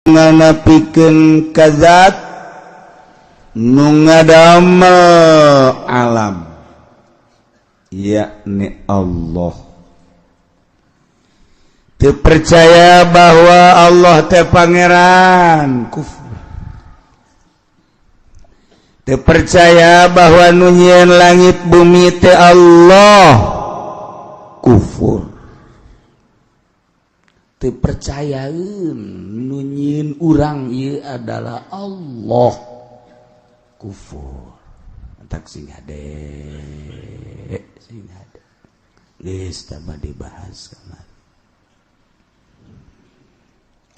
Nganapikeun ka zat nu ngadamel alam, yakni Allah. Teu percaya bahwa Allah teh pangeran, kufur. Teu percaya bahwa nu nyieun langit bumi teh Allah, kufur. Teu percayaeun nu nyieun urang ieu adalah Allah, kufur. Entak sing hade, sing hade. Geus tah dibahas kamari.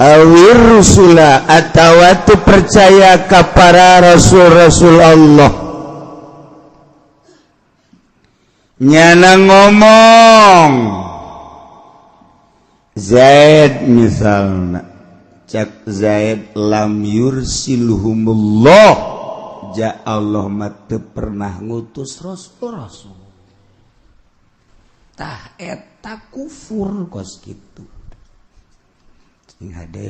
Awir rusula, atawa teu percaya ka para rasul-rasul Allah. Nyana ngomong Zaid misalna, cak Zaid, lam yursilhumullah, ja Allah mah teu pernah ngutus rasul-rasul. Tah, eta kufur kos kitu. Sing hade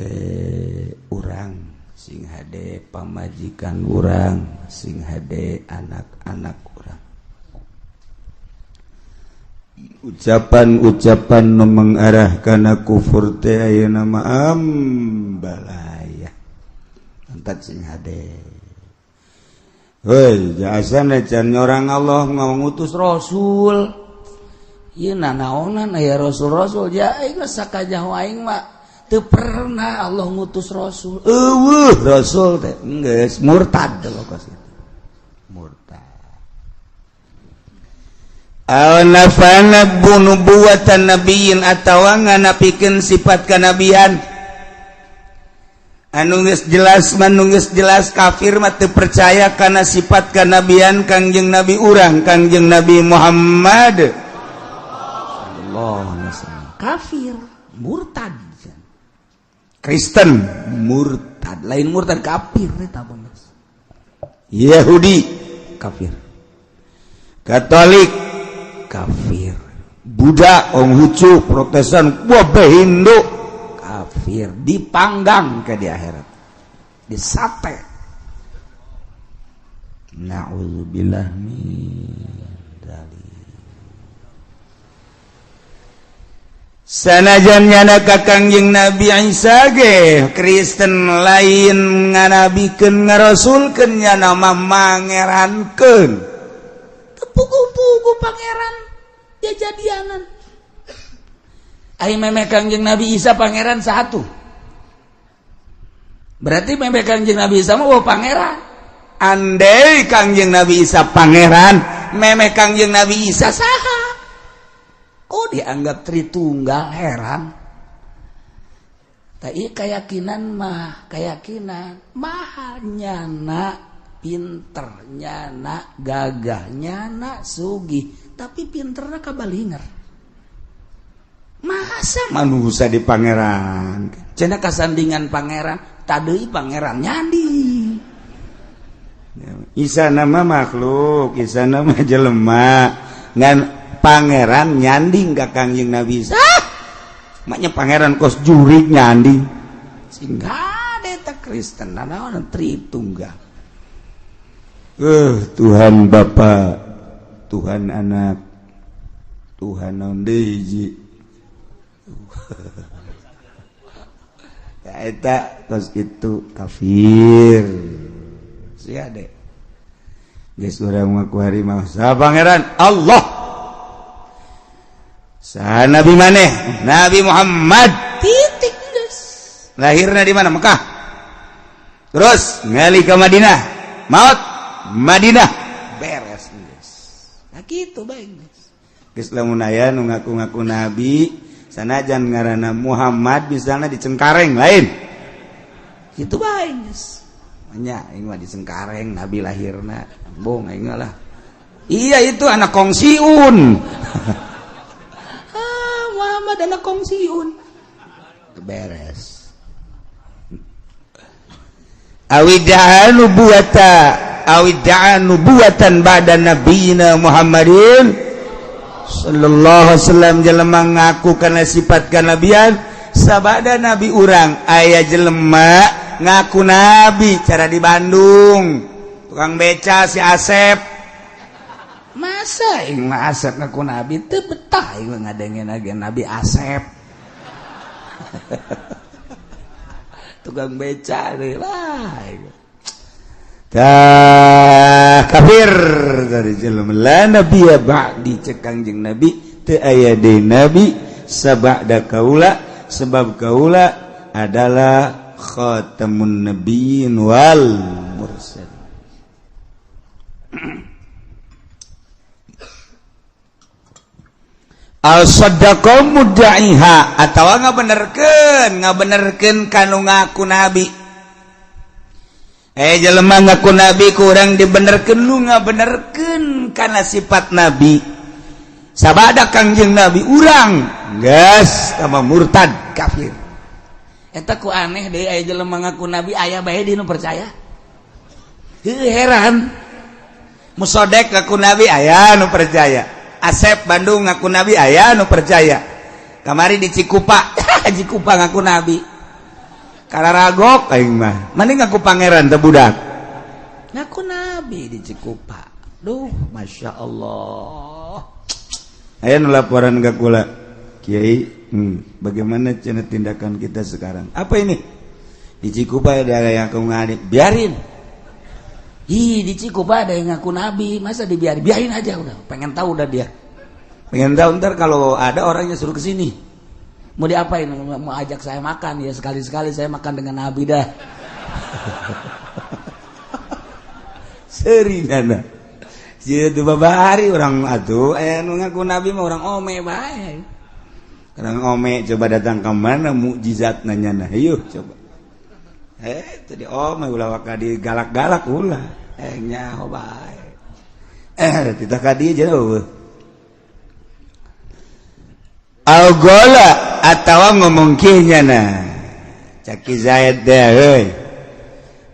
urang, sing hade pamajikan urang, sing hade anak-anak urang. Ucapan-ucapan nu mengarah kana kufur teh ayeuna mah ambalaya. Entak sing hade. Hei, jasana can orang Allah ngutus rasul. Ieu nanaonan aya rasul-rasul, ja aing sakajaho aing mah teu pernah Allah ngutus rasul. Eueuh rasul teh geus murtad kos kitu. Murtad. Aw nafana nubuwatan nabiyyin, atawa nganapikeun sifat kanabian anu geus jelas mah. Geus jelas kafir mah teu percaya kana sifat kanabian Kangjeng Nabi urang, Kangjeng Nabi Muhammad sallallahu alaihi wasallam. Kafir, murtad. Kristen murtad, lain murtad, kafir eta. Yahudi kafir, Katolik kafir, Buddha, Konghucu, Protestan, wabeh Hindu kafir, dipanggang ke di akhirat, disate. Na'udzubillah min dzalik. Sanajan nyana ka Kangjeng Nabi Isa ge Kristen lain nganabikeun, ngarasulkeun, nyana mah mangerankeun. Teu puguh pangeran jajadianan. Ari memeh Kangjeng Nabi Isa pangeran satu, berarti memeh Kangjeng Nabi Isa mah pangeran. Andai Kangjeng Nabi Isa pangeran, memeh Kangjeng Nabi Isa saha? Kok dianggap Tritunggal? Heran. Tapi keyakinan mah keyakinan mahal. Nyana pinter, nyana gagah, nyana sugih, tapi pinterna kabalinger. Masa manusia di pangeran cenah kasandingan pangeran tadi, pangeran nyandi. Isa nama makhluk, Isa nama jelema, ngan pangeran nyanding ka Kangjeng Nabi Isa. Maknya pangeran kos jurik nyanding. Sehingga ada Kristen naon Tritunggal. Tuhan Bapa, Tuhan Anak, Tuhan naon deui hiji. Ya, eta kos kitu kafir. Sia deh. Geus urang mah kuari mah saha pangeran? Allah. Saha nabi maneh? Nabi Muhammad. Titik geus. Lahirna di mana? Mekah. Terus ngali ke Madinah. Maut Madinah. Beres geus. Nah, kitu bae geus. Geus lamun aya nu ngaku-ngaku nabi, sanajan ngaranna Muhammad misalnya, di Cengkareng lain. Kitu bae geus. Nya aing mah di Cengkareng nabi lahirna. Bong aing lah. Iya, itu anak kongsiun. Ah, Muhammad anak kongsiun. Beres. Awidda'a nubuwata, awidda'a nubuwatan ba'da nabiyina Muhammadin sallallahu alaihi wasallam. Jelema ngaku kana sifat kanabian Sabada nabi urang aya jelema ngaku nabi cara di Bandung, tukang beca si Asep. Masa aing mah Asep ngaku nabi, teu betah aing ngadengen lagi Nabi Asep. Tukang beca deui lah. Tah kafir dari jelema, la nabiyya ba'di, cek Kangjeng Nabi teu aya deui nabi sabada kaula, sebab kaula adalah khatamun nabiyyin wal mursal. Al saddaqa mudda'iha atawa ngabenerkeun kanu ngaku nabi. Jelema ngaku nabi kurang dibenerkeun, lu ngabenerkeun kana sifat nabi. Sabada Kangjeng Nabi urang geus sama murtad kafir. Eta ku aneh deui aya jelema ngaku nabi aya bae di nu percaya. Heuh, heran. Musodek ngaku nabi aya nu percaya. Asep Bandung ngaku nabi aya nu percaya. Kamari di Cikupa, Cikupa ngaku nabi. Kararagok aing mah. Mending ngaku pangeran teh budak. Ngaku nabi di Cikupa. Duh, Masya Allah. Aya nu laporan ka kula. Kiai, bagaimana cenah tindakan kita sekarang? Apa ini? Di Cikupa ada yang ngaku nabi, biarin. Ih, di Cikupa ada yang ngaku nabi, masa dibiarin? Biarin aja udah. Pengen tahu udah dia. Pengen tahu ntar kalau ada orangnya suruh ke sini. Mau diapain? Mau ajak saya makan ya, sekali-sekali saya makan dengan nabi dah. Serinana. Sieu babari orang atuh aya nu ngaku nabi mah orang ome bae. Orang ome coba datang ke mana mukjizat nanya nah, yuk coba. Tadi ome ulah waka digalak-galak ulah. Nyaho bae. Titah ka dieu jauh. Al-gola atawa ngomong kieu nyana. Caki Zaid teh heuy.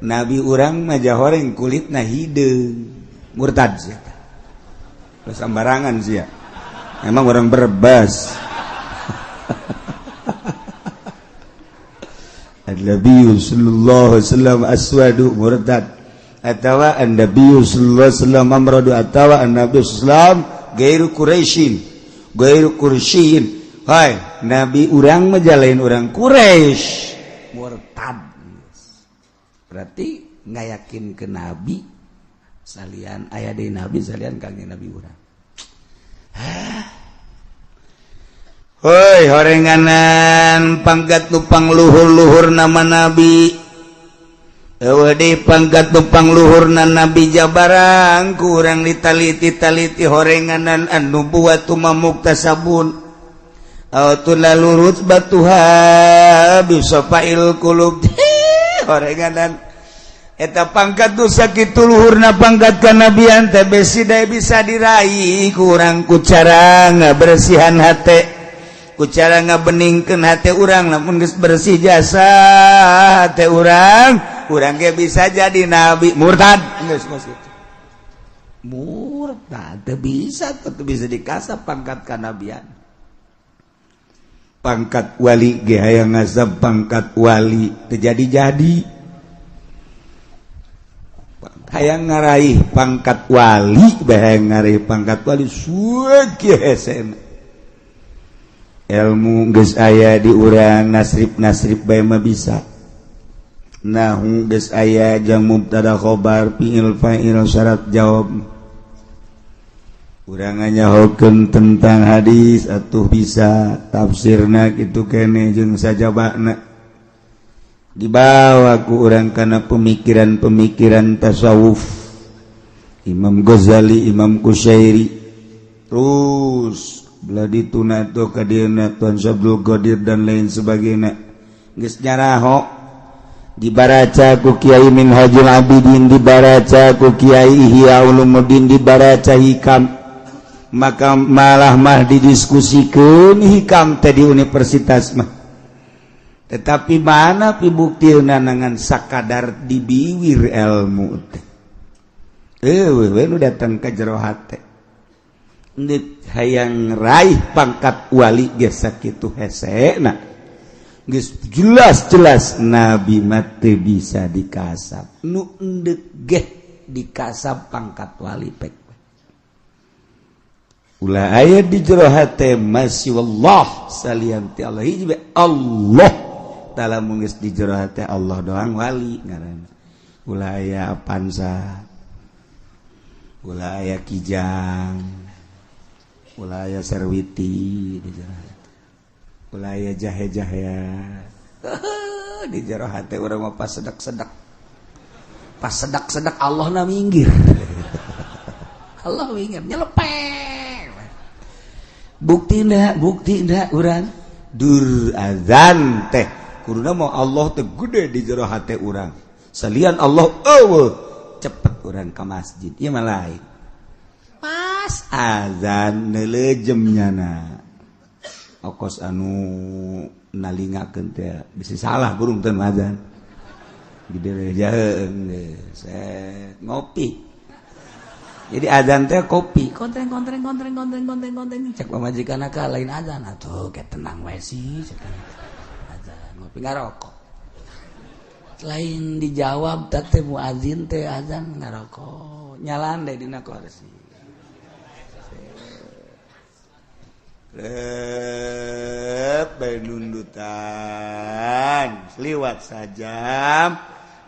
Nabi urang mah jahoreng kulitna hideung. Murtad sia. Sambarangan sia. Emang orang Brebes. An-Nabi sallallahu alaihi wasallam aswadu murtad. Atawa An-Nabi sallallahu alaihi wasallam amradu atawa An-Nabi sallallahu alaihi wasallam gairu Quraisyin. Gairu Quraisyin. Hai, Nabi urang mah jalain urang Quraisy. Murtad. Berarti ngayakin ke Nabi salian aya deui nabi salian kangjeng Nabi urang. Hoi horenganan pangkat nupang luhur-luhur nama nabi. Eueuh deui pangkat nupang luhurna nabi jabarang kurang ditaliti-taliti horenganan anu buatu mamuktasabun. Aw tulalurut batuha bisafail qulub. Horenganan eta pangkat nu sakitu luhurna pangkat kanabian teh besi dae bisa diraih kurang ku cara ngabersihan hate, ku cara ngabeningkeun hate urang. Lamun geus bersih jasa hate urang, urang ge bisa jadi nabi. Murtad geus kos kitu. Murtad teu bisa, teu bisa dikasap pangkat kanabian. Pangkat wali ge hayang ngasap pangkat wali teu jadi-jadi. Hayang ngaraih pangkat wali, hayang ngaraih pangkat wali suek hesena. Ilmu geus aya di urang, nasrib-nasrib bae mah bisa. Nahu geus aya jang mubtada khobar fi'il fa'il syarat jawab. Urang nyahokeun tentang hadis atuh bisa tafsirna kitu keneh jeung sajabana. Dibawa ku urang kana pemikiran-pemikiran tasawuf Imam Ghazali, Imam Kusyairi, terus belah dituna tuh ka dieuna Tuan Syabdul Qadir dan lain sebagainya. Geus nyaraho dibaraca ku Kiai Minhajul Abidin, dibaraca ku Kiai Ihya Ulumuddin, dibaraca Hikam. Maka malah mah didiskusikeun Hikam teh di universitas mah. Tetapi mana pibuktina nangan sakadar dibiwir ilmu teh. Eueuh we nu datang ka jero hate. Ndek hayang raih pangkat wali ge sakitu hesena. Geus jelas-jelas nabi mah teu bisa dikasab. Nu endek geh dikasab pangkat wali pek. Ulah aya di jero hate masih wallah salian ti Allah hiji bae Allah. Dalam geus di jero hate Allah doang wali ngaranna. Ulah aya Avanza, ulah aya Kijang, ulah aya Serwiti di jero hate. Ulah aya jahe-jahea. Di jero hate urang mah pas sedak-sedak. Pas sedak-sedak Allah na minggir. Allah minggir nyelepeng. Bukti ndak urang dur azan teh kuduna mau Allah teh gede di jero hate urang. Salian Allah eueuh cepet urang ka masjid ieu mah lain. Pas azan neulejem nyana. Okos anu nalingakeun teh bisi salah burung teh azan. Gede jaheung geus ngopi. Jadi azan teh kopi, kontreng kontreng kontreng kontreng kontreng kontreng. Cek pamajikan ka lain azan atuh ke tenang wae sih cek. Azan ngopi ngarokok. Lain dijawab teh muazin teh azan ngarokok. Nyalan deui dina kursi. Lep bae nundutan. Liwat sajam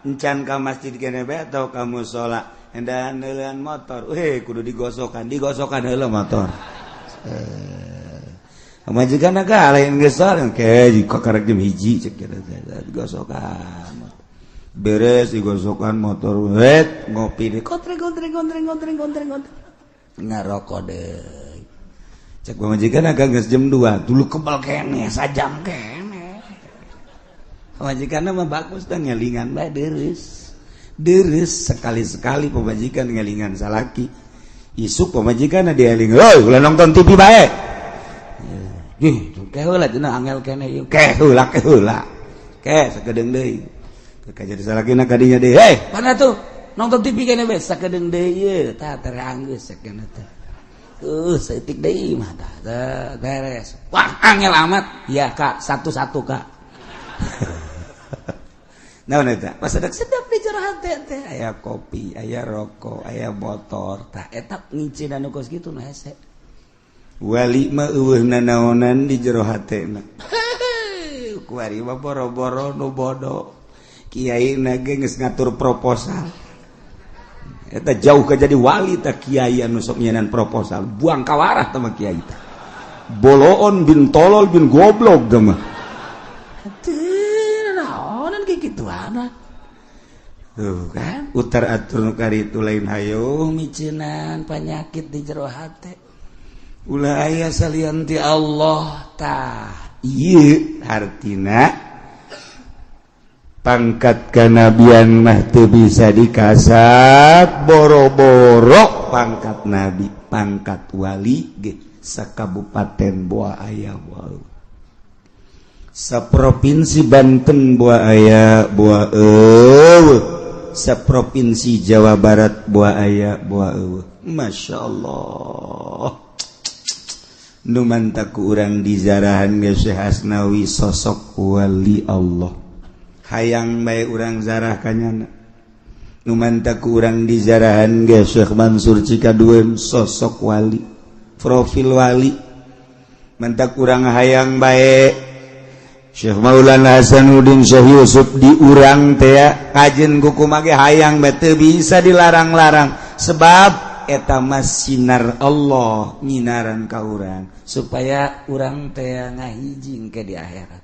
encan ka masjid kene bae atau ka musala. Endahan neuleun motor, kudu digosokan, digosokan heula motor. Pamajikan ka lain geus ke jika karek jam 1 cek kieu digosokan. Beres digosokan motor, wet ngopi deui kontreng kontreng kontreng kontreng kontreng kontreng. Ngarokok deui. Cek pamajikan ka geus jam 2, dulu kebal keneh sajam keneh. Pamajikanna mah bagus teh ngelingan bae deureuh. Deres sekali-sekali pemajikan ngelingan salaki. Isuk pemajikan dieling, "Hoi, ulah nonton TV bae." Ih, ke heula cenah angel keneh ieu. Ke heula ke heula. Ke sakedeung deui. Ke jadi salakina ka dinya deui. "Hei, mana tuh? Nonton TV keneh bae sakedeung deui ieu." Tah tere anggeus sakeuna teh. Saeutik deui mah tah beres. Wah, angel amat. Ya, Kak, satu-satu, Kak. Naon eta? Pas sedap-sedap di jero hate teh aya kopi, aya rokok, aya motor. Tah eta ngicin anu kos kitu nu hese. Wali mah eueuh nanaonan di jero hatena. Kuari mah boro-boro nu bodoh. Kiai na ge geus ngatur proposal. Eta jauh ka jadi wali tah kiai anu sok nyenan proposal. Buang kawarah tah mah kiai teh. Boloon bin tolol bin goblok tah mah. Tuh kan utar atur nu karitu lain hayo miceunan panyakit di jero hate. Ulah aya salian ti Allah tah ieu hartina pangkat kanabian mah teu bisa dikasab boro-boro pangkat nabi pangkat wali ge sakabupaten boa aya boa saprovinsi Banten boa aya boa eueuh, saprovinsi Jawa Barat boa aya boa eueuh. Masya Allah, nu mantak ku urang dizarahan ge Syekh Asnawi sosok wali Allah. Hayang bae urang zarah kanyana. Nu mantak ku urang dizarahan ge Syekh Mansur Cikaduen sosok wali, profil wali. Mantak urang hayang bae Syekh Maulana Hasanuddin Syekh Yusuf diurang teh kajen kuku mage hayang bae teu bisa dilarang-larang sebab eta mah sinar Allah nyinaran ka urang supaya urang teh ngahiji ke di akhirat.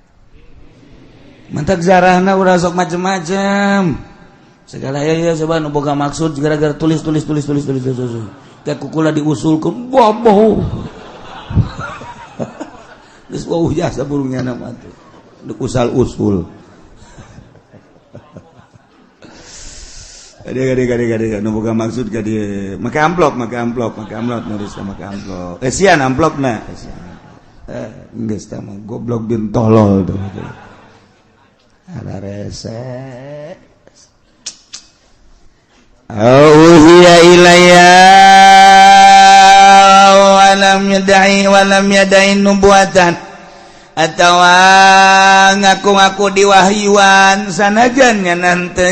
Mantak zarahna urang sok macem-macem. Segala ya ya coba nu boga maksud gara-gara tulis tulis tulis tulis tulis tulis. Teh kukula diusulkeun boboh. Geus wauh jasa burungnya nama tuh. Usal usul. Gade nu boga maksud ka dieu. Make amplop, make amplop, make amplop nulis make amplop. Sian amplopna. Geus tah mah goblok bin tolol tuh. Ada rese. Auhiya ilayya wa lam yad'i nubuwatan. Atawa ngaku-ngaku diwahyuan sanajan nya nanti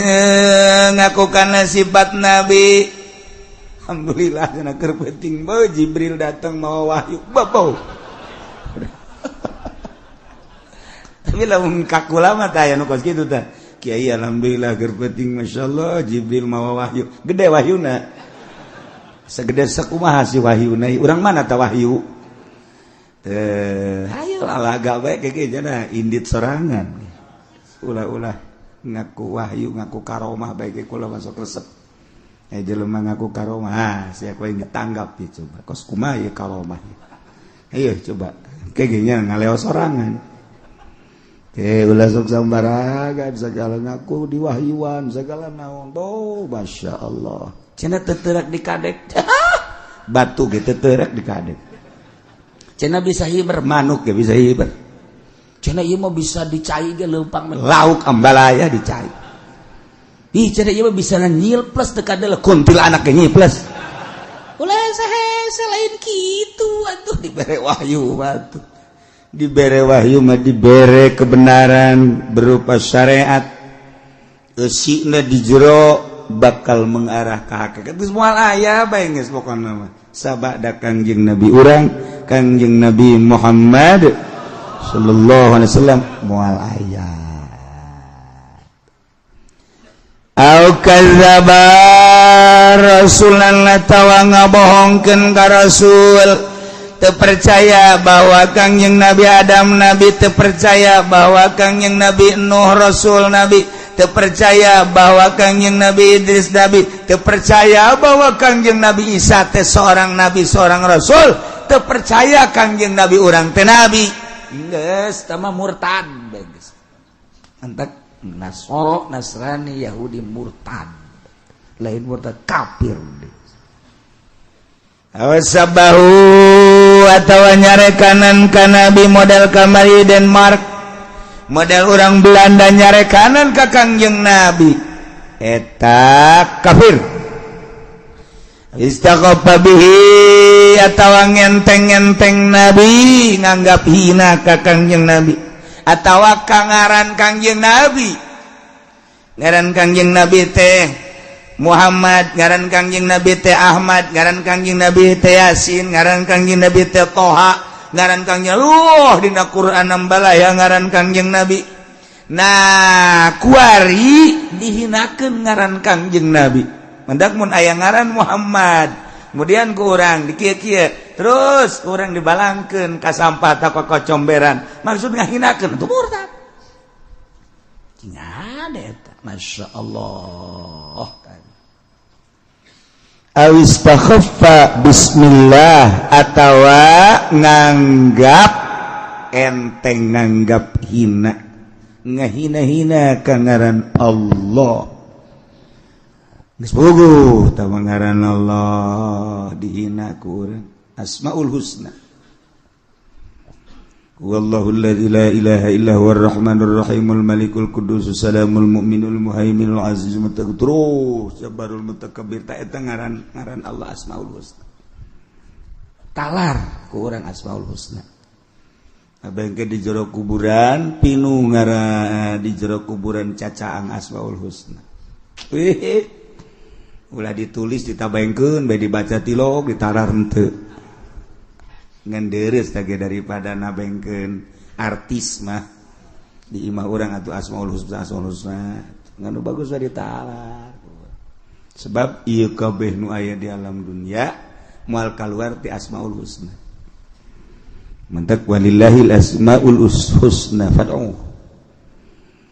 ngaku karena sifat nabi. Alhamdulillah cenah keur penting bau Jibril datang mau wahyu bau. Tapi lamun kaku lama tah aya nu kos kitu tah. Kiai alhamdulillah keur penting masyaallah Jibril mau wahyu. Gede wahyuna. Segede sakumaha si wahyuna? Urang mana tah wahyu? Teh hayo lalaga bae kege cenah indit sorangan. Ulah-ulah ngaku wahyu ngaku karomah bae ge kula masuk resep. Jelema ngaku karomah, ah siapa yang ditanggap ya coba. Kos kumaha ya karomah. Ayo coba. Kege nya ngaleo sorangan. Ulah sok sambaraga segala ngaku diwahyuan segala naon. Oh, Masya Allah. Cenah teu di kadek. Batu ge teu di kadek. Cenah bisa hiber, manuk ge bisa hiber. Cenah ieu mah bisa dicai ge leumpang lauk ambalaya dicai. Ih cenah ieu mah bisa nyilples teu kadele kuntilanak ge nyiples. Ulah sahese lain kitu atuh dibere wahyu batu. Dibere wahyu mah dibere kebenaran berupa syariat. Eusina di jero bakal mengarah ke hakikat. Geus moal aya bae geus pokona mah. Sabada Kangjeng Nabi urang, Kangjeng Nabi Muhammad sallallahu alaihi wasallam moal aya. Au kadzdzaba rasulan atawa ngabohongkeun ka rasul. Terpercaya bahwa Kangjeng Nabi Adam nabi, terpercaya bahwa Kangjeng Nabi Nuh rasul nabi, terpercaya bahwa Kangjeng Nabi Idris nabi, terpercaya bahwa Kangjeng Nabi Isa teh seorang nabi seorang rasul, terpercaya Kangjeng Nabi urang teh nabi. Geus tah mah murtad geus. Antak Nasoro, Nasrani, Yahudi murtad. Lain murtad kafir. Awasabahu atawa nyarekanan ka nabi model kamari Denmark, model orang Belanda nyarekanan ka Kangjeng Nabi, eta kafir. Istaqafa bihi atawa ngenteng-ngenteng nabi, nganggap hina ka Kangjeng Nabi atawa kangaran Kangjeng Nabi. Ngaran Kangjeng Nabi teh Muhammad, ngaran Kangjeng Nabi teh Ahmad, ngaran Kangjeng Nabi teh Yasin, ngaran Kangjeng Nabi teh Toha, ngaran Kangjeng Luh dina Quran nambalaya ngaran Kangjeng Nabi. Nah, kuari dihinakeun ngaran Kangjeng Nabi. Mendak mun aya ngaran Muhammad, kemudian ku urang dikieu-kieu, terus urang dibalangkeun ka sampah ta ka comberan, maksud ngahinakeun itu murtad. Cing ada eta, Masya Allah. Awistakhaffa bismillah atawa nganggap enteng, nganggap hina, ngahina-hina ka ngaran Allah. Geus puguh tah ngaran Allah dihina ku urang. Asmaul Husna. Wallahu alladzi la ilaha illa huwar rahmanur rahimul malikul quddus salamul mu'minul muhaiminul azizul mutakabbir jabbarul mutakabbir. Ta eta ngaran ngaran Allah Asmaul Husna. Talar ku urang Asmaul Husna. Abengke di jero kuburan pinu ngaran di jero kuburan cacaang Asmaul Husna. Wih, ulah ditulis ditabaengkeun bae dibaca tilok ditarar henteu. Ngan deres tage daripada nabengkeun artis mah di imah urang atuh Asmaul Husna Asmaul Husna ngan bagus bae ditalar. Sebab ieu kabeh nu aya di alam dunia moal kaluar ti Asmaul Husna. Mentak walillahil asmaul husna fad'u.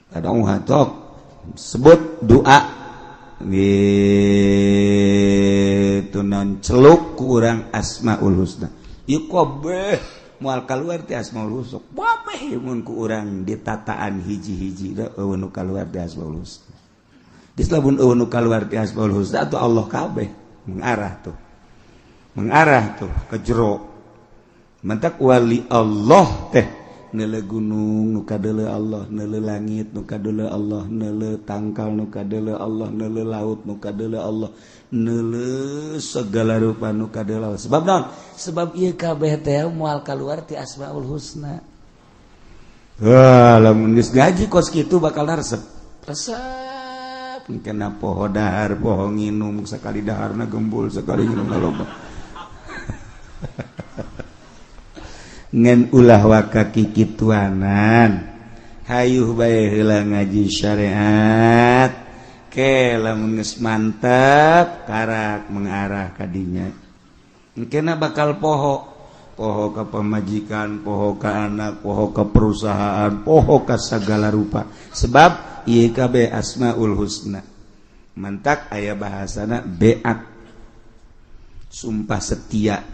Fad'uha tok sebut doa gitu non celuk ku urang Asmaul Husna. Ieu kabeh moal kaluar ti Asmaul Husna. Kabeh mun ku urang ditataan hiji-hiji da eueuh nu kaluar ti Asmaul Husna. Geus lamun eueuh nu kaluar ti Asmaul Husna atuh Allah kabeh mengarah tuh. Mengarah tuh ke jero. Mentak wali Allah teh neuleu gunung nu kadeuleu Allah, neuleu langit nu kadeuleu Allah, neuleu tangkal nu kadeuleu Allah, neuleu laut nu kadeuleu Allah, neuleu segala rupa nu kadeuleu Allah. Sebab naon? Sebab ieu kabeh teh moal kaluar ti Asmaul Husna. Wah, lamun geus ngaji kos kitu bakal resep. Resep kena poho dahar, poho nginum, sekali daharna gembul, sekali nginum loba. Ngan ulah waka kikituanan. Hayuh bae heula ngaji syariat. Ke lamun geus mantap karak mengarah ka dinya. Engkena bakal poho. Poho ka pamajikan, poho ka anak, poho ka perusahaan, poho ka segala rupa. Sebab IKB Asmaul Husna. Mantak aya bahasana beat. Sumpah setia.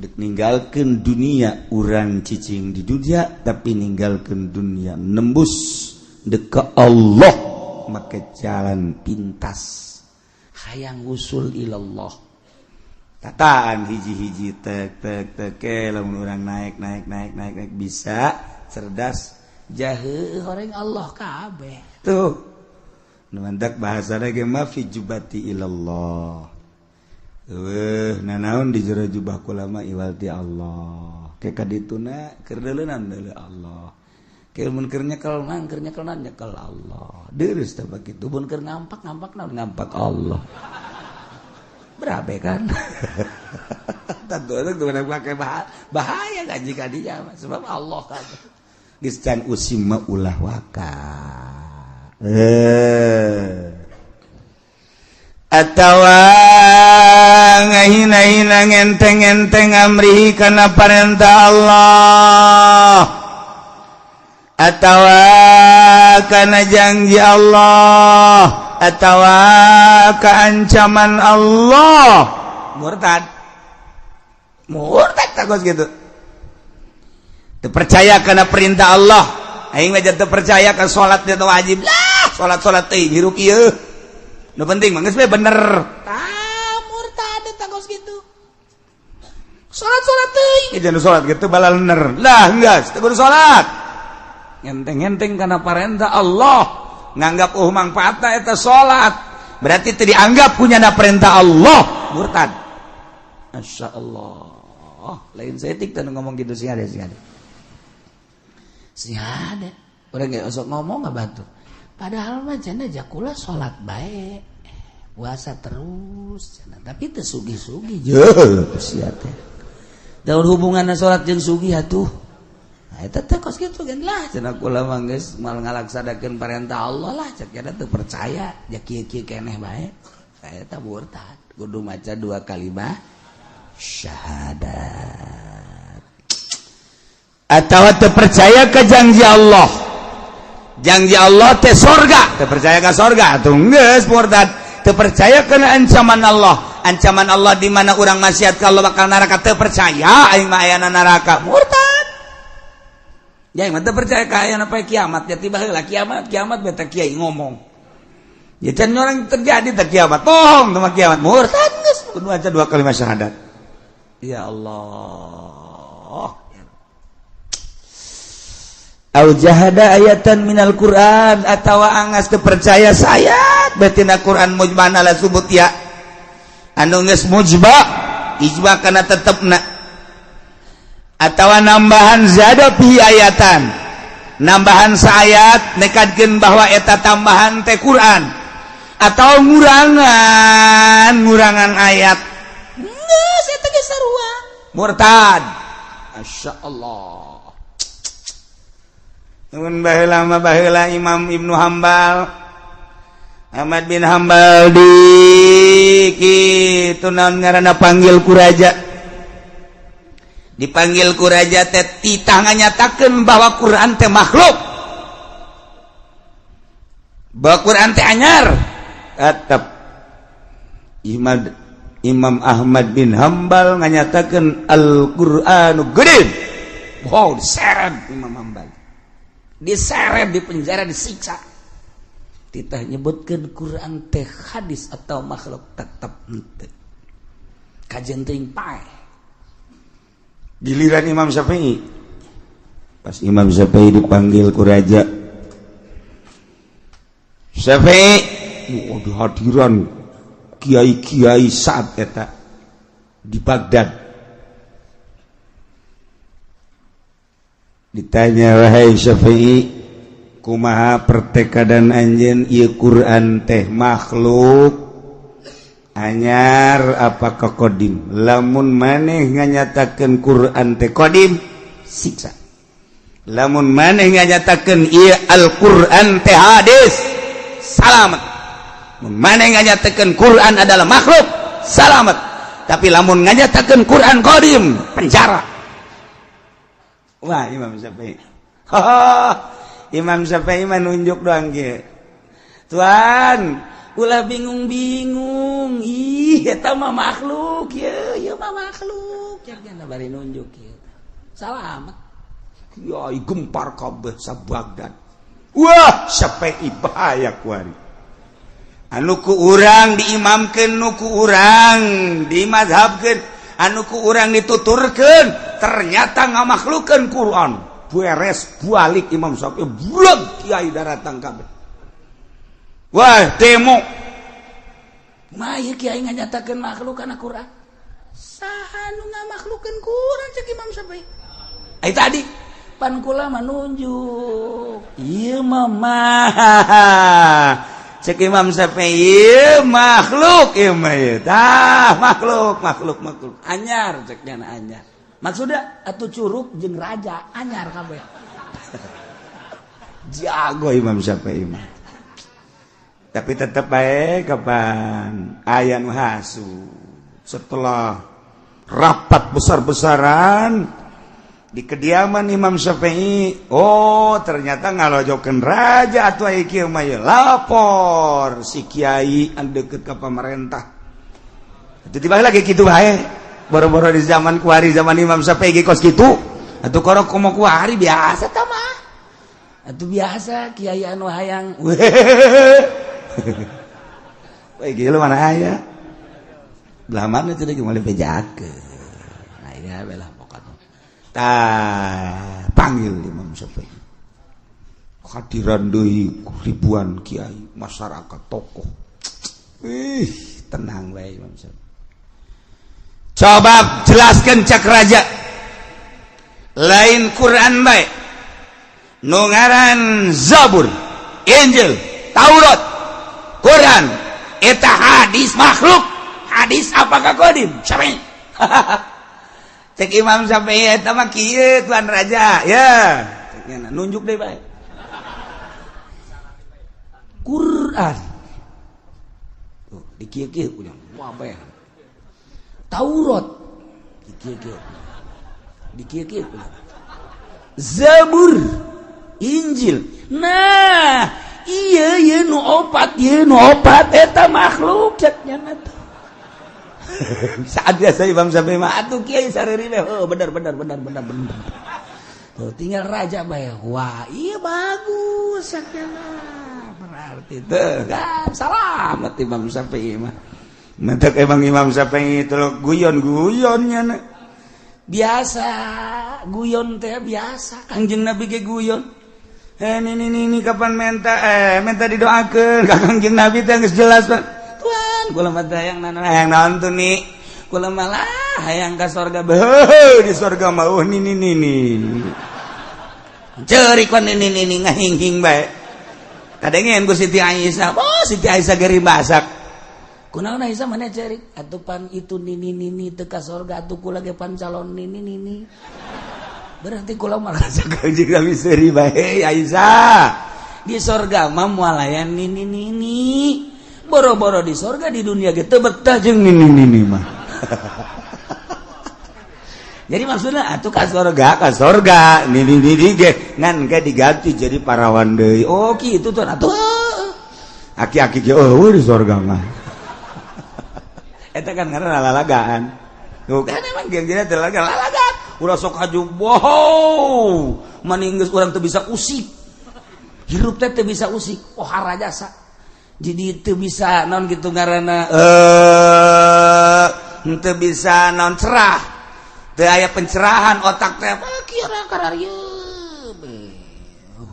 Dek ninggalkeun dunia urang cicing di dunia, tapi ninggalkeun dunia nembus dek ke Allah make jalan pintas. Hayang usul ilallah. Tataan hiji-hiji tek tek tek lamun urang naik naik naik naik naik bisa cerdas jahe horeng Allah kabeh tuh nu mantak bahasana ge mah fi jubati ilallah eueuh nanaon di jero jubah kula mah iwal ti Allah ke kadituna keur deuleunan deuleu Allah ke mun keur nyekel mah keur nyekel nyekel Allah deurus teh bakitu mun keur ngampak ngampak naon ngampak Allah berabe kan tentu itu pakai bahaya ngaji kadinya sebab Allah kan geus can usim mah ulah waka atawa ngahina-hina ngenteng-ngenteng amrihi kana parentah Allah atawa kana janji Allah atawa keancaman Allah murtad murtad takut gitu terpercaya karena perintah Allah aing mah teu percaya ka salat teh wajib lah salat-salat teh hirup ieu nu penting mah geus bener tah murtad takut gitu salat-salat teh jangan salat gitu balalener lah geus teu kudu salat ngenteng-ngenteng kana perintah Allah nganggap mangfaatna eta salat berarti teu dianggap punya na perintah Allah murtad. Masya Allah lain setik teh ngomong gitu sih ada sih ada sih ada orang nggak osok ngomong nggak bantu padahal mah cenah jakula salat bae puasa terus cenah tapi teu sugih-sugih jeuh sia teh daun hubunganna salat jeung sugih atuh. Eta teh kos kitu kan lah cenah kula mah geus moal ngalaksanakeun perintah Allah lah cek eta teu percaya ja kieu-kieu keneh bae. Eta murtad kudu maca dua kalimat syahadat. Atawa teu percaya ka janji Allah. Janji Allah teh sorga, teu percaya ka sorga atuh geus murtad. Teu percaya kana ancaman Allah. Ancaman Allah di mana urang maksiat ka Allah bakal neraka teu percaya aing mah ayana neraka murtad. Ya mah teu percaya ka ayana poe kiamat ya tiba heula kiamat kiamat beta kiai ngomong. Ya can orang terjadi teh kiamat. Bohong teh kiamat murtad geus kudu aja dua kalimat syahadat. Ya Allah. Au jahada ayatan minal Quran atawa angas teu percaya sayat betina Quran mujmana la subut ya. Anu geus mujba ijma kana tetepna atawa nambahan zada fi ayatan nambahan saayat nekadkeun bahwa eta tambahan teh Quran atau ngurangan ayat geus eta geus sarua murtad. Masya Allah mun baheula mah baheula Imam Ibnu Hambal Ahmad bin Hambal di kitu naon ngaranna panggil ku raja dipanggil ku raja teh titah nganyatakeun bahwa Quran teh makhluk bahwa Quran teh anyar tetep Imam Ahmad bin Hambal nganyatakeun Al-Qur'anu gede. Wow, diseret Imam Hambal diseret di penjara disiksa titah nyebutkeun Quran teh hadis atau makhluk tetep henteu kajen teuing paeh. Giliran Imam Syafi'i pas Imam Syafi'i dipanggil ku raja Syafi'i, oh, hadiran kiai-kiai saat eta di Baghdad. Ditanya, "Wahai Syafi'i, kumaha pertekadan anjeun, ieu Quran teh makhluk anyar apa kodim? Lamun maneh nganyatakeun Quran teh kodim, siksa. Lamun maneh nganyatakeun ieu Al-Quran teh hadis, salamet. Mun maneh nganyatakeun Quran adalah makhluk, salamet. Tapi lamun nganyatakeun Quran kodim, penjara." Wah, Imam Syafi'i, Imam Syafi'i mah nunjuk doang kieu, "Tuan, ulah bingung-bingung, ih, eta mah makhluk, ye ye mah makhluk." Ya bari nunjuk kieu, salamet. Kiai gempar kabeh sa Baghdad. Wah, Syafi'i bahaya kuari. Anu ku urang diimamkeun, nu ku urang dimazhabkeun, anu ku urang dituturkeun, ternyata ngamakhlukeun Quran. Beres, balik Imam Syafi'i, blog kiai daratang kabeh. Wah, demo. Mah ieu kiai nganyatakeun makhluk kana Quran. Saha nu ngamakhlukeun Quran, cek Imam Syafi'i. Ai tadi pan kula mah nunjuk. Ieu mah mah, cek Imam Syafi'i, ieu makhluk, ieu mah ieu. Tah, makhluk, makhluk, makhluk. Anyar, cek nyana anyar. Maksudnya atuh curug jeung raja anyar kabeh. Jago Imam Syafi'i mah. Tapi tetap baik, kapan aya nu hasu. Setelah rapat besar-besaran di kediaman Imam Syafi'i, oh, ternyata ngalojokeun raja atuh aya kieu mah ieu. Lapor si kiai anu deket ke pemerintah. Itu tiba lagi kitu bae. Boro-boro di zaman kuari, zaman Imam Syafi'i ge kos kitu. Atuh korok komo kuari biasa tah mah. Atuh biasa kiai anu hayang Wah, gila mana aya? Belah mana tadi gimana bejakeun. Nah, iya belah pokoknya. Tah, panggil Imam Syafi'i. Hadiran deui ribuan kiai, masyarakat, tokoh. Ih, tenang bae Imam Syafi'i. "Coba jelaskan," cak raja. "Lain Quran bae. Nu ngaran Zabur, Injil, Taurat, Quran, eta hadis makhluk, hadis apakah kodim?" Syafi'i. Cek Imam Syafi'i, "Eta mah kieu, tuan raja, ya." Cek nyana, nunjuk deh bae. Quran. Tuh, dikieu-kieu punya. Wah, bae. Taurat dikieu-kieu. Dikieu-kieu punya. Zabur, Injil. Nah, iya iya nu opat, ieu nu opat eta makhluk, cek nyana tuh. Saat biasa Imam Syafi'i mah Atuh kiai sareri we, oh, bener bener bener bener bener. Tuh tinggal raja bae. Wah, iya bagus sakjana. Berarti tuh kan salamet Imam Syafi'i mah. Mentek emang Imam Syafi'i itu guyon-guyonnya. Biasa, guyon teh biasa. Kangjeng Nabi ge guyon. Eh, ini kapan minta minta didoakeun ka Kangjeng Nabi teh geus jelas, Pak. Tuan, kula mah teh hayang nana Hayang naon tuh nih? Kula malah hayang ka sorga. Beuh, di sorga mah oh nini nini. Ceurik kon nini nini ngahinghing bae. Kadengeun ku Siti Aisyah. Oh, Siti Aisyah geri masak. Kunaon Aisyah mana ceurik? Atuh pan itu nini nini teu ka sorga, atuh kula ge pan calon nini nini. Berarti kula malah Kangjeng Nabi seuri bae, Aisyah. Di sorga mah moal aya nini nini. Boro-boro di sorga, di dunia ge teu betah jeung nini nini mah. Jadi maksudnya atuh ka sorga, ka sorga nini nini ge ngan ge diganti jadi parawan deui. Oh, kitu tuh atuh. Aki-aki ge oh di sorga mah. Eta kan karena lalagaan. Tuh kan emang ge jadi lalagaan. Lalagaan. Ulah sok haju wow. Maning geus urang teu bisa usik. Hirup teh teu bisa usik. Oh, harajasa. Jadi teu bisa naon gitu ngaranna Teu bisa naon, cerah. Teu aya pencerahan otak teh. Ah, kieu kararieu.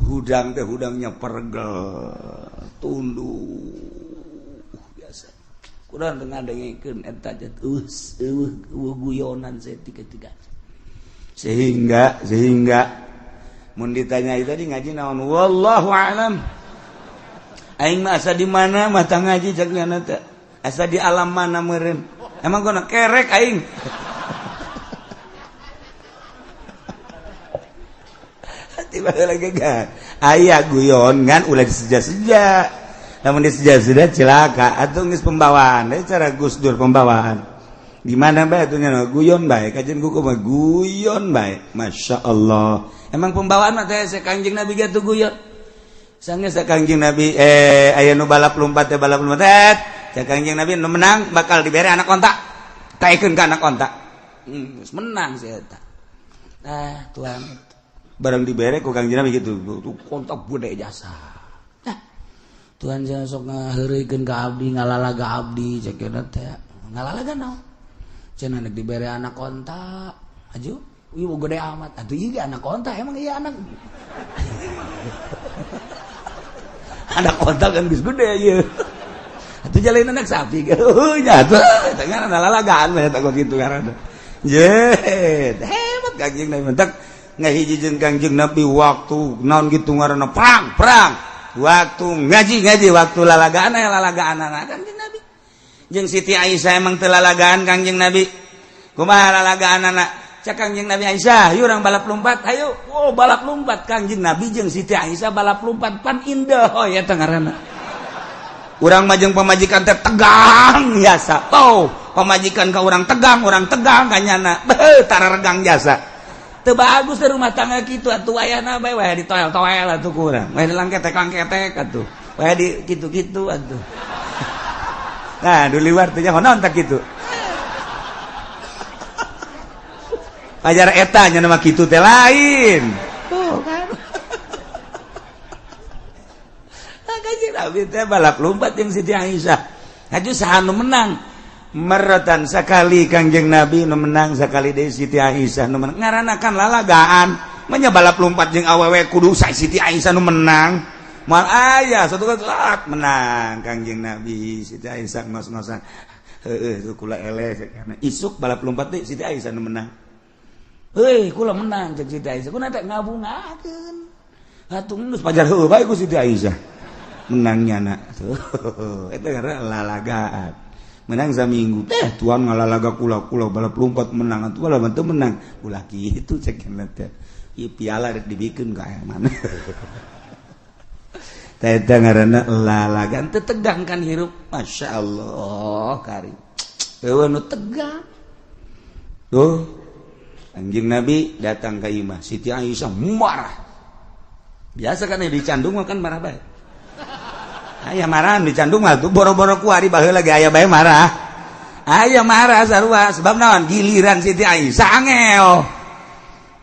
Hudang teh hudangnya pergel, tunduk biasa. Kurang dengan dengekeun eta teh eueuh eueuh guyonan saya tiga-tiga. Sehingga sehingga Mun ditanya itu tadi ngaji naon, wallahu a'lam. Aing mah asa di mana mata ngaji cek nyana teh. Asa di alam mana meureun. Emang gua kerek aing. Tiba lagi kan. Aya guyon ngan ulah diseja-seja. Namun diseja-seja celaka atuh geus pembawaan. Deui cara Gus Dur pembawaan. Gimana bae atuh nya guyon bae kajian ku mah guyon bae. Masya Allah. Emang pembawaan mah teh Kangjeng Nabi ge tuh guyon. Sanggeus Kangjeng Nabi aya nu balap lompat teh balap lompat teh. Cek Kangjeng Nabi nu menang bakal dibere anak onta. Taekeun ka anak onta. Geus menang si eta. Ah, tuan barang dibere ku Kangjeng Nabi gitu. Tuh onta gede jasa. Nah, tuan jangan sok ngaheureuykeun ka abdi, ngalalaga abdi cek teh. Ngalalaga naon? Cenah nek dibere anak onta, aju, ieu gede amat. Atuh ieu anak onta, emang iya anak. Anak onta kan geus gede ieu. Atuh jalain anak sapi. Heuh nya atuh, teh ngalalagaan mah eta kok kitu ngaranna. Ye, hebat Kangjeng Nabi mentak ngahiji jeung Kangjeng Nabi waktu naon kitu ngaranna perang, perang. Waktu ngaji-ngaji, waktu lalagaan aya lalagaan anak Kangjeng Nabi. Jeung Siti Aisyah emang teu lalagaan Kangjeng Nabi. Kumaha lalagaan anak? Cak Kangjeng Nabi Aisyah, yuk urang balap lompat, ayo. Oh, balap lompat Kangjeng Nabi jeung Siti Aisyah balap lompat pan indah oh ya teh ngaranna. Urang mah jeung pamajikan teh tegang jasa. Oh, pamajikan ka urang tegang ka nyana. Beuh, tara regang jasa. Teu bagus teh rumah tangga kitu atuh wayahna bae wayah ditoel-toel atuh ku urang. Wayah dilangketek-langketek atuh. Wayah di kitu-kitu atuh. Nah, di luar teh nyaho naon tak kitu. Pajar eta nya mah kitu teh lain. Tuh kan. Kanjeng Nabi teh balap lompat jeung Siti Aisyah. Haju saha nu menang? Meratan sakali Kangjeng Nabi nu menang sakali deui Siti Aisyah nu menang. Ngaranna kan lalagaan. Manya balap lompat jeung awewe kudu Siti Aisyah nu menang. Moal aya satu kali menang Kangjeng Nabi Siti Aisyah ngos-ngosan. Heueuh kula eleh karena isuk balap lompat deui Siti Aisyah nu menang. Heuy kula menang jeung Siti Aisyah. Kuna teh ngabungakeun. Atuh geus pajar heueuh bae ku Siti Aisyah. Menangnya na. Tuh eta ngaranna lalagaan. Menang saminggu teh tuan ngalalaga kula-kula balap lompat menang atuh lah teu menang. Ulah kitu cek teh. Ieu piala rek dibikeun ka aya mana. Eta ngaranna lalagaan teu tegang kan hirup. Masya Allah karim. Eueuh nu tegang. Tuh Kangjeng Nabi datang ke imah Siti Aisyah marah. Biasa kan dicandung mah kan marah bae. Aya marah dicandung mah tuh boro-boro kuari baheula ge aya bae marah. Aya marah sarua sebab naon giliran Siti Aisyah angel.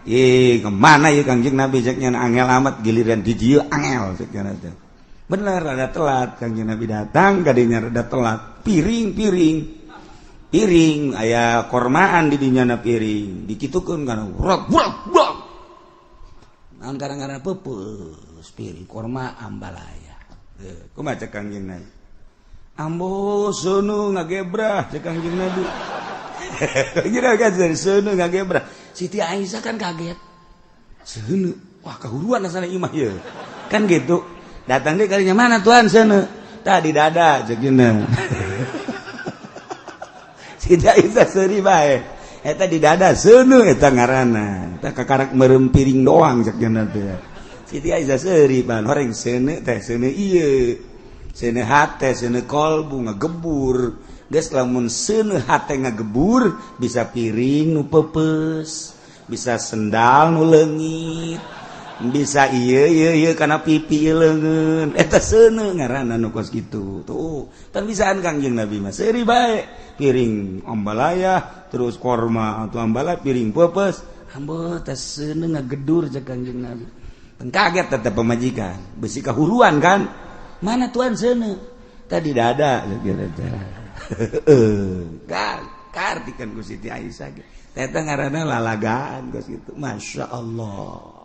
Ih kemana ieu Kangjeng Nabi cek nya angel amat giliran di dieu angel cek nya teh. Bener rada telat Kangjeng Nabi datang kadinya rada telat piring-piring piring aya kormaan di dinya na piring dikitukeun kana rok rok rok naon karang-karang peupeus piring korma ambalaya kumaha cek Kangjeng Nabi ambo seuneu ngagebrah cek Kangjeng Nabi kira kan seuneu ngagebrah Siti Aisyah kan kaget seuneu wah kahuruan asana imah ieu kan gitu datang deh kalinya mana tuan seuneu tadi dada cek nya Siti Aisyah seuri bae eta di dada seuneu eta ngaranna eta kakarak meureum piring doang cek nya teh Siti Aisyah seuri pan horeng seuneu teh seuneu ieu seuneu hate seuneu kolbu ngagebur geus lamun seuneu hate ngagebur bisa piring nu peupeus bisa sendal nu leungit bisa ieu ieu ieu kana pipi leungeun eta seuneu ngaranna nu kos kitu tuh tan bisaan Kangjeng Nabi mah seuri bae piring ambalaya terus korma atau ambalaya piring peupeus ambo teh seuneu ngagedur cek Kangjeng Nabi teu kaget tetep pamajikan besi kahuruan kan mana tuan seuneu tadi dada gitu teh kartikan ku Siti Aisyah eta ngaranna lalagaan kos kitu Masya Allah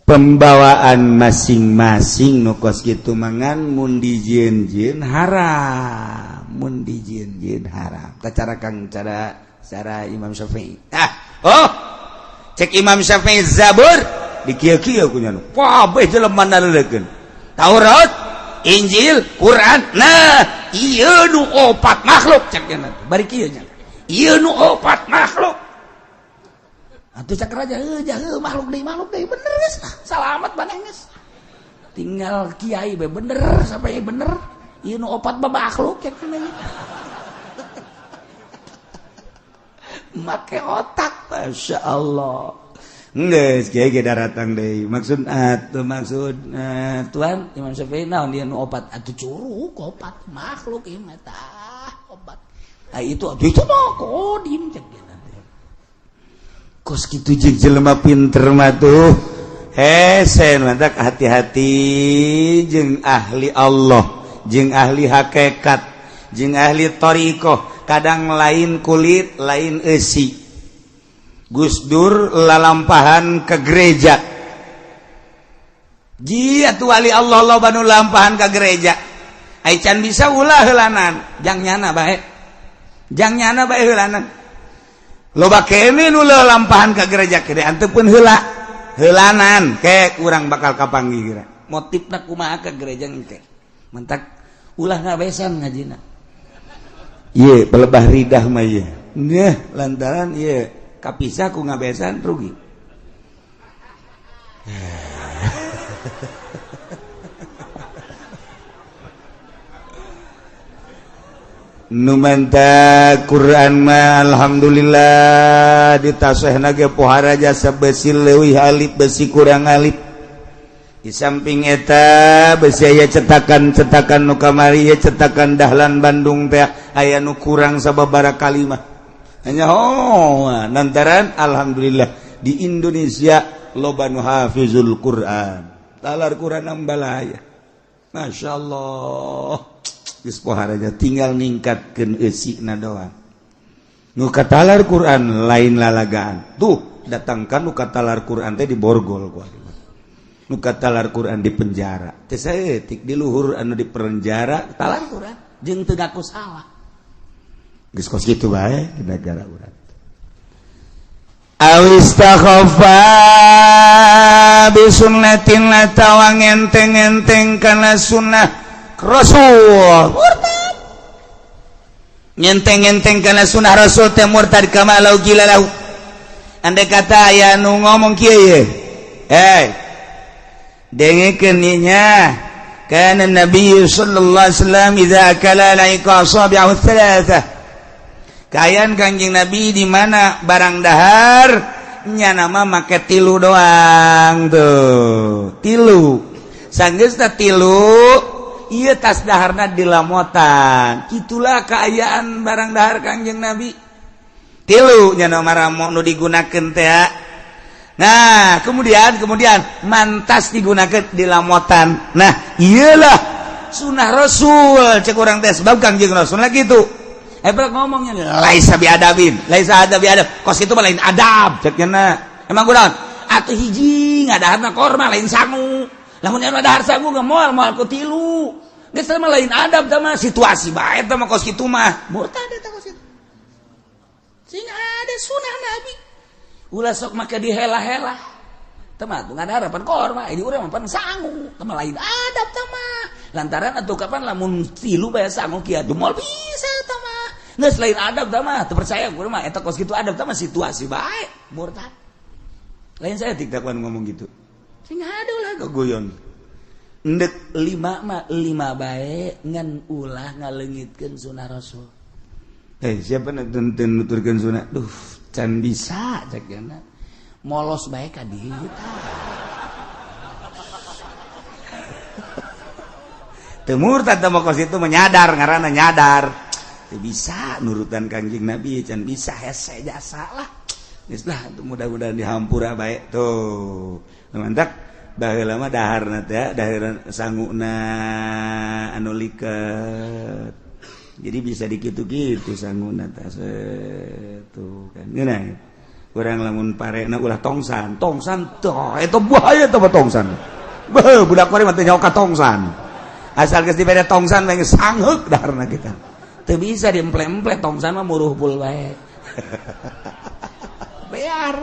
pembawaan masing-masing nu kos kitu mangan mun dijieun-jieun haram mun dijieun-jieun haram tah cara Kang cara cara Imam Syafi'i ah oh Cek Imam Syafi'i Zabur dikieu-kieu ku nya kabeh jelema naleukeun. Taurat, Injil, Quran. Nah, ieu nu opat makhluk cek nya bari kieu nya. Ieu nu opat makhluk. Atuh cek raja heuh heuh makhluk deui bener geus. Salamat maneh geus. Tinggal kiai be bener sampai bener. Ieu nu opat mah makhluk cek nya. Make otak, Masya Allah. Geus kiai ge daratang deui. Maksud atuh maksud Tuhan Imam Syafi'i naon dia nu opat atuh curug opat makhluk ieu mah tah opat. Ah itu atuh itu mah kodim cek dia nanti. Kos kitu jeung jelema pinter mah tuh. Hese mantak hati-hati jeung ahli Allah, jeung ahli hakikat, jeung ahli thariqah. Kadang lain kulit lain esi. Gus Dur lalampahan ke gereja. Jia tu wali Allah loba nu lampahan ke gereja. Ai can bisa ulah heulanan, jang nyana bae. Jang nyana bae heulanan. Loba kene nu lalampahan ke gereja kene anteu pun heula. Heulanan ke urang bakal kapanggih kira. Motifna kumaha ke gereja engke. Mentak ulah ngabesan ngajina. Ye pelebah ridah mah ye. Nah, lantaran ye kapisah ku ngabesan rugi. Nu manta Quran mah alhamdulillah ditasehna ge pohara jasa besi leuwih alif besi kurang alif. Di samping eta besi aya cetakan-cetakan nu kamari ye cetakan Dahlan Bandung teh aya nu kurang sababaraha kalimah. Hanya oh lantaran alhamdulillah di Indonesia loba nu hafizul Quran. Talar Quran ambalaya. Masya Allah. Geus pohara tinggal ningkatkeun eusina doang. Nu katalar Quran lain lalagaan. Tuh datangkan nu katalar Quran teh di borgol ku. Nu katalar Quran di penjara. Teh saeutik di luhur anu di penjara talar Quran jeung teu ngaku salah. Geus kos kitu bae di negara urang. Awistakhafa bi sunnatin atawa ngenteng-enteng kana sunnah Rasul. Murtad. Ngenteng-enteng kana sunnah Rasul teh murtad kama lau gila lahu. Andai kata aya nu ngomong kieu ye. Hey, dengekeun nya kana Nabi sallallahu alaihi wasallam idza akala laika asabi'ahu thalatha. Kayan Kanjeng Nabi di mana barang dahar nya nama make tilu doang tuh. Tilu. Sanggeusna tilu ieu tas daharna dilamotan. Itulah kaayaan barang dahar Kanjeng Nabi. Tilu nya nama ramo nu digunakeun teh. Nah, kemudian mantas digunakan di lamotan. Nah, iyalah sunnah Rasul cek urang teh sebab Kangjeng Rasul lagi gitu. Hebat ngomongnya laisa biadabin, laisa ada biadab. Kos itu mah lain adab cek nya. Emang kurang atuh hiji ngadaharna korma lain sangu. Lamun anu dahar sangu ge moal moal ku tilu. Geus mah lain adab tah mah situasi bae tah mah kos kitu mah. Murtad eta kos kitu. Sing ada sunnah Nabi. Ulah sok make dihela-hela. Teh mah tuh ngadahar pan korma, ini urang mah pan sangu, teh mah lain adab tah mah. Lantaran atuh kapan lamun tilu bae sangu kieu moal bisa tah mah. Geus lain adab tah mah, teu percaya urang mah eta kos kitu adab tah mah situasi bae, murtad. Lain saya tiktakan ngomong gitu. Sing ada ulah gogoyon. Ndek lima mah lima bae ngan ulah ngaleungitkeun sunah Rasul. Siapa nu nuturkeun sunah? Duh, can bisa cek jana. Molos bae ka dieu tah. Teu murtad teh mah kos itu menyadar ngaranna nyadar. Teu bisa nurutan Kangjeng Nabi can bisa hese jasa lah. Geus lah mudah-mudahan dihampura bae tuh. Mantap baheula mah daharna teh dahar sanguna anu liket. Jadi bisa dikitu-kitu sanguna teh tuh kan. Ngeunah. Urang lamun parena ulah tongsan, tongsan tuh eta bahaya teh tongsan. Beuh budak kore mah teu nyaho ka tongsan. Asal geus dibere tongsan mah geus sangheuk daharna kita. Teu bisa diemple-emple tongsan mah muruh pul bae. Bear.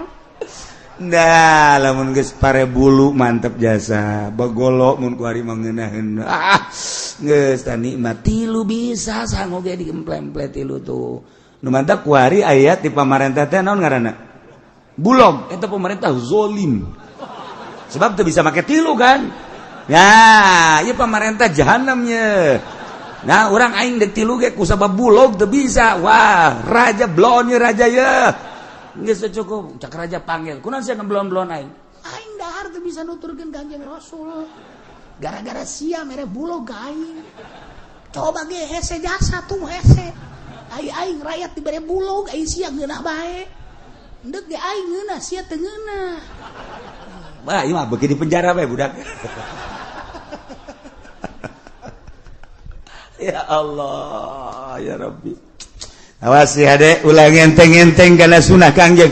Nah, lamun geus pare bulu mantep jasa. Bagolo mun ku ari mangeunaheun. Ah, geus tah nikmat tilu bisa sangu ge digemple-emple tilu tuh. Nu mantap ku ari aya di pamarentah teh naon ngaranna? Bulog, eta pemerintah zolim. Sebab teu bisa make tilu kan? Ya, ieu pamarentah jahanam ye. Nah, urang aing deuk tilu ge ku sabab bulog teu bisa. Wah, raja blon ye raja ye. Geus cukup, cak raja panggil. Kunaon sia ngeblon-blon aing? Aing dahar teu bisa nuturkeun Kanjeng Rasul. Gara-gara sia mere bulog ka aing. Coba ge hese jasa tuh hese. Ai aing rakyat dibere bulog, ai sia ngeunah bae. Endek ge aing ngeunah, sia teu ngeunah. Wah, ieu mah beuki di penjara bae budak. Ya Allah, ya Rabbi. Awas ya adek, ulah ngenteng-ngenteng karena sunah Kangjeng.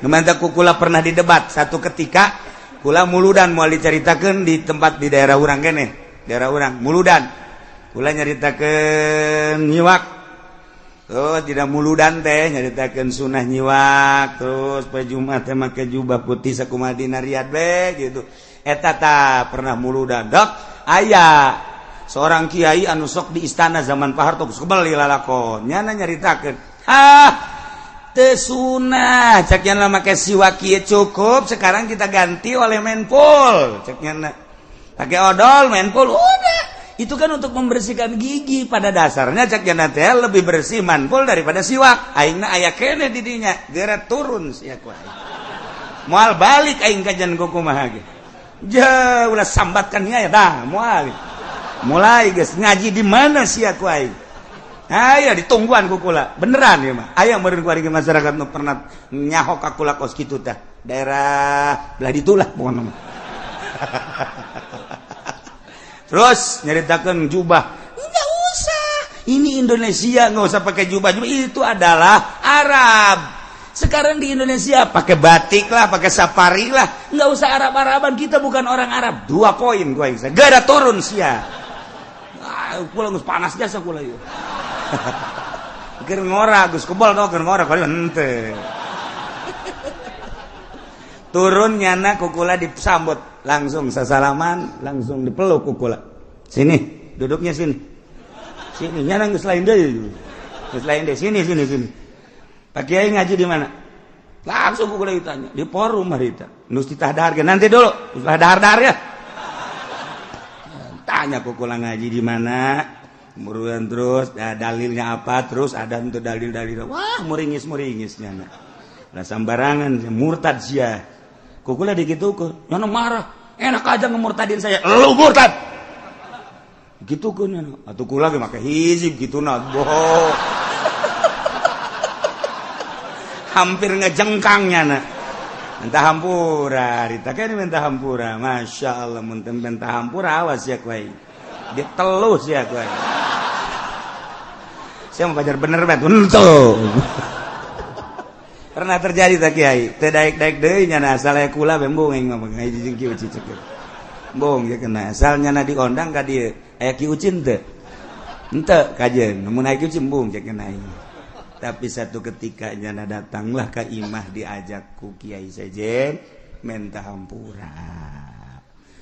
Nu mantap kukula pernah didebat satu ketika kula muludan moal dicaritakeun di tempat di daerah urang keneh, daerah urang muludan. Kula nyaritakeun nyiwak. Terus dina muludan teh nyaritakeun sunah nyiwak, terus poe Jumat teh make jubah putih sakumaha dina Riyadh be gitu. Eta ta pernah muludan. Dok, aya seorang kiai anu sok di istana zaman Pak Harto geus kebel lalakon nyana nyaritakeun, ah teu sunah cek nyana make siwak kieu cukup, sekarang kita ganti oleh menpul cek nyana, pakai odol menpul udah. Itu kan untuk membersihkan gigi pada dasarnya cek nyana teh lebih bersih manpul daripada siwak. Aingna aya keneh di dinya geura turun sia ku aing moal balik aing kajian kumaha ge ja ulah sambatkan nya ya dah moal mulai guys ngaji di mana sih aku aing? Aya ditungguan ku kula beneran ya mah. Aya meureun ku ari masyarakat nu pernah nyaho ka kula kos kitu tah. Daerah belah ditu lah pokona mah. Terus nyaritakeun jubah. Enggak usah. Ini Indonesia enggak usah pakai jubah. Jubah itu adalah Arab. Sekarang di Indonesia pakai batik lah, pakai safari lah, nggak usah Arab-Araban, kita bukan orang Arab. 2 poin gua yang gak ada turun sia. Ah, kula geus panas jasa kula ieu. Keur ngora geus kebal tau keur ngora kali henteu. Turun nyana kukula disambut langsung sasalaman, langsung dipeluk kukula. Sini, duduknya sini. Sini nyana geus lain deui. Geus lain deui, sini sini sini. Pak Kiai ngaji di mana? Langsung kukula ditanya, di forum harita. Nus ditah dahar nanti dulu, ulah dahar-dahar ya. Tanya kukula ngaji di mana? Muruan terus, ya, dalilnya apa? Terus ada untuk dalil-dalil. Wah, muringis-muringisnya. Lah sambarangan murtad sia. Kukula dikitukeun, nyana marah. Enak aja ngemurtadin saya. Lu murtad. Gitukeun nyana. Atuh kula ge make hizib gitu na. Bohong. Hampir ngejengkangnya nak. Minta hampura, Rita kan minta hampura. Masya Allah, mun minta hampura awas ya kuai. Dia telus ya kuai. Saya mau pajar bener banget, untung. Pernah terjadi tak kiai? Teu daek-daek deui nya asal aya kula bembung aing mah ngaji jeung Ki Uci cek. Bong ya kena asal nyana diondang ka dieu. Aya Ki Ucin teu? Henteu kajeun, mun aya Ki Ucin embung cek kena aing. Tapi satu ketika nyana datanglah ke imah diajak ku Kiai Sejen minta hampura.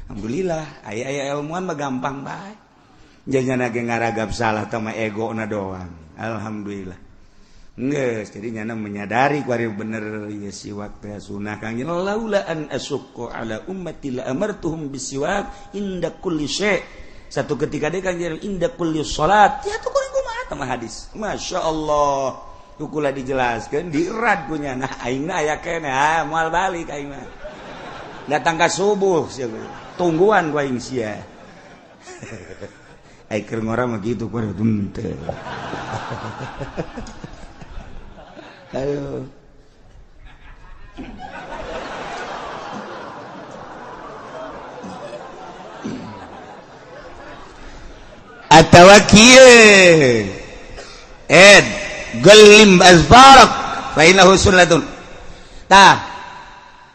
Alhamdulillah, aya-aya ilmuwan mah gampang bae. Nyana ge ngaragap salah teh mah egona doang. Alhamdulillah. Geus, jadi nyana menyadari ku ari bener ieu siwak teh sunah Kang. Laula an asukku ala ummati la amartuhum bisiwak inda kulli syai. Satu ketika deui Kang inda kulli salat. Ya tuh kurang kumaha teh hadis. Masya Allah. Kukula dijelaskan dirad punya nah aingna aya keneh ah moal balik aing mah datang ka subuh sia tungguan ku aing sia ai keur ngora mah kitu ku henteu. Ayo atawa kieu ed gelim azbarak fa innahu sunnatun. Tah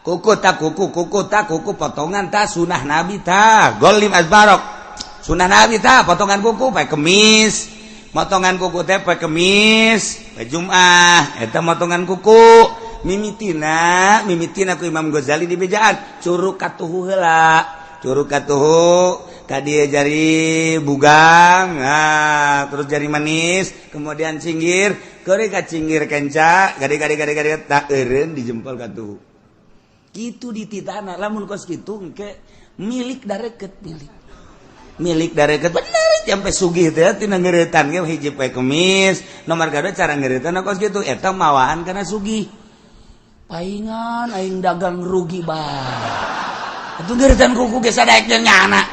kuku tak kuku kuku tak kuku potongan ta sunah nabi ta golim azbarak sunah nabi ta potongan kuku pae kemis, motongan kuku teh pae kemis, pae Jumat eta motongan kuku. Mimitina, mimitina ku Imam Ghazali di bejaan curug katuhu heula, curug katuhu ka dieu jari bugang, nah, terus jari manis, kemudian cinggir, keuri ka cinggir kenca, gade gade gade gade tak eureun di jempol katuhu. Kitu dititana. Lamun kos kitu engke milik dareket, milik milik dareket bener sampai sugih teh tina ngeuretan ge. Hiji poe Kemis, nomor kadua cara ngeuretan kos kitu eta mawaan kana sugih. Paingan aing dagang rugi bae. Atuh ngeuretan kuku ge sadaek jeung nyana.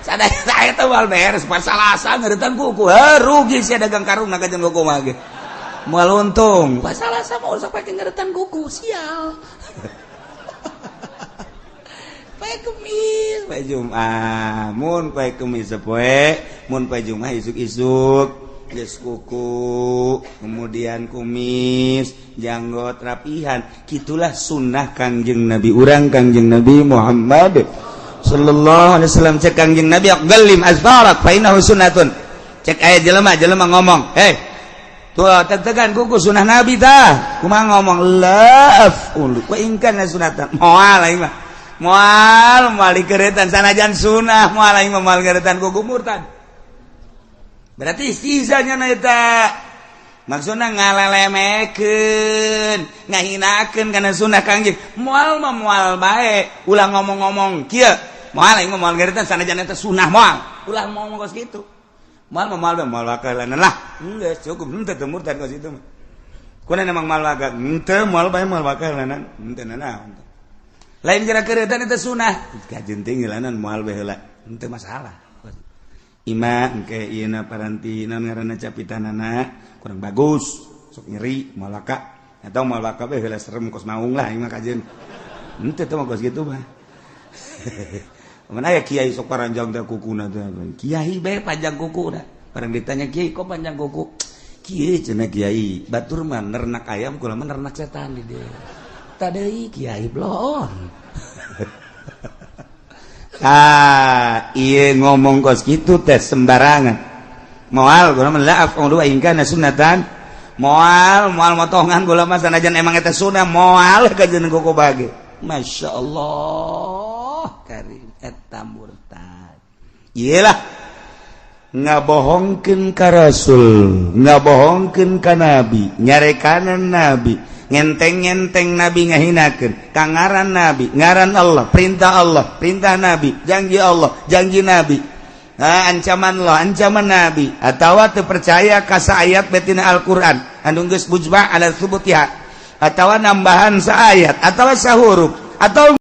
Sadaek eta moal beres pas Salasa ngeuretan kuku. Heuh, rugi sia dagang karung na kajeun kuku mah ge. Moal untung. Pas Salasa mah usah pake ngeuretan kuku, sial. Poe Kemis, poe Jumat, mun poe Kemis sapoe, mun poe Jumat isuk-isuk geus kuku, kemudian kumis, janggot rapihan. Gitulah sunnah Kangjeng Nabi urang, Kangjeng Nabi Muhammad sallallahu alaihi wasallam. Cek Kangjeng Nabi, "Qallim azfarak fa innahu sunnatun." Cek aya jelema jelema ngomong, "Hei tuh, tetegan kuku sunnah Nabi." Tah kumaha ngomong? "La af'ulu wa in kana sunnatan." Moal aing mah, moal moal dikeretan sanajan sunnah, moal aing mah, moal ngeretan kuku. Murtad berarti sisanya na eta maksudna ngalelemekeun, ngahinakeun kana sunnah Kangjeng. Moal mah moal bae, ulah ngomong-ngomong kieu, "Moal aing mah, moal ngeretan sanajan eta sunnah, moal." Ulah ngomong kos kitu. Moal mah moal bae, moal bakalan lah, geus cukup. Henteu teu murtad kos itu mah. Kuna emang moal bakal henteu, moal bae, moal bakalan henteu nanaon. Lain gara keretan eta sunnah kajeun teh ngilanan, moal bae heula, henteu masalah. Ima engke ieu paranti naon ngaranna, capitanana kurang bagus, sok nyeri, moal laka atau moal laka bae heula, serem kos maung lah. Ima kajeun henteu teh mah kos kitu mah. Mana aya kiai sok paranjang teh kukuna teh. Kiai bae panjang kukuna. Barang ditanya, "Kiai, kok panjang kuku?" "Kieu," cenah kiai, "batur mah nernak ayam, kula mah nernak setan di dieu." Tadi kiai bloon. Ah, iya ngomong kos gitu teh sembarangan. Moal kula mah, la af'ulu in kana sunnatan. Moal moal motongan kula mah sanajan emang eta sunnah, moal kajeun kuku bage. Masya Allah karim, eta murtad. Iyalah, ngabohongkeun ka Rasul, ngabohongkeun ka Nabi, nyarekanan Nabi, ngenteng-ngenteng Nabi, ngahinakeun ka ngaran Nabi, ngaran Allah, perintah Allah, perintah Nabi, janji Allah, janji Nabi, ah, ancaman Allah, ancaman Nabi, atawa teu percaya ka ayat betina Al-Qur'an anu geus mujma' ala tsubutiha, atawa nambahan saayat atawa sahuruf atau